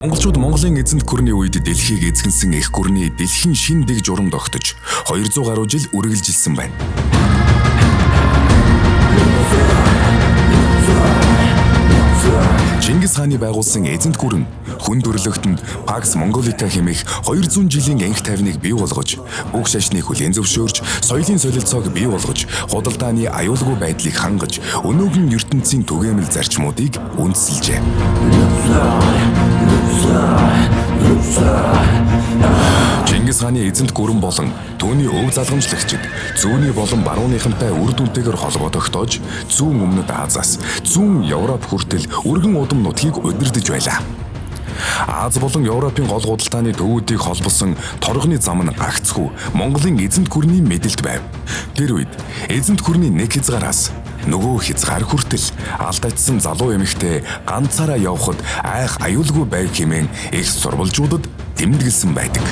Монголчууд Монголын эзэнт гүрний үед дэлхийг эзэгнсэн эх гүрний дэлхийн шин дэг журамд огтож 200 гаруй жил үргэлжилсэн байна. Чингис хааны байгуулсан эзэнт гүр нь хүн төрлөختөнд Pax Mongolica хэмээх 200 жилийн анх тайвныг бий болгож, бүх шашныг хүлээн зөвшөөрч, соёлын солилцоог бий болгож, худалдааны аюулгүй байдлыг хангаж, өнөөгөн ертөнцийн түгээмэл зарчмуудыг үндэслэжээ. Чингис хааны эзэнт гүрэн болон түүний өв залгамжлагчид зүүнний болон барууныхантай үр дүнтэйгээр холбоо тогтоож, зүүн өмнөд Азиас, зүүн Европ хүртэл өргөн удам нутгийг удирдах байлаа. Аз болон Европын гол худалдааны төвүүдийг холбосон торгоны зам нь гагцхүү Монголын эзэнт гүрний мэдэлт байв. Тэр үед эзэнт гүрний нэг хязгаараас нөгөө хязгаар хүртэл алдагдсан залуу эмэгтэй ганцаараа явхад айх аюулгүй байв хэмээн их сурвалжуудад тэмдэглэсэн байдаг.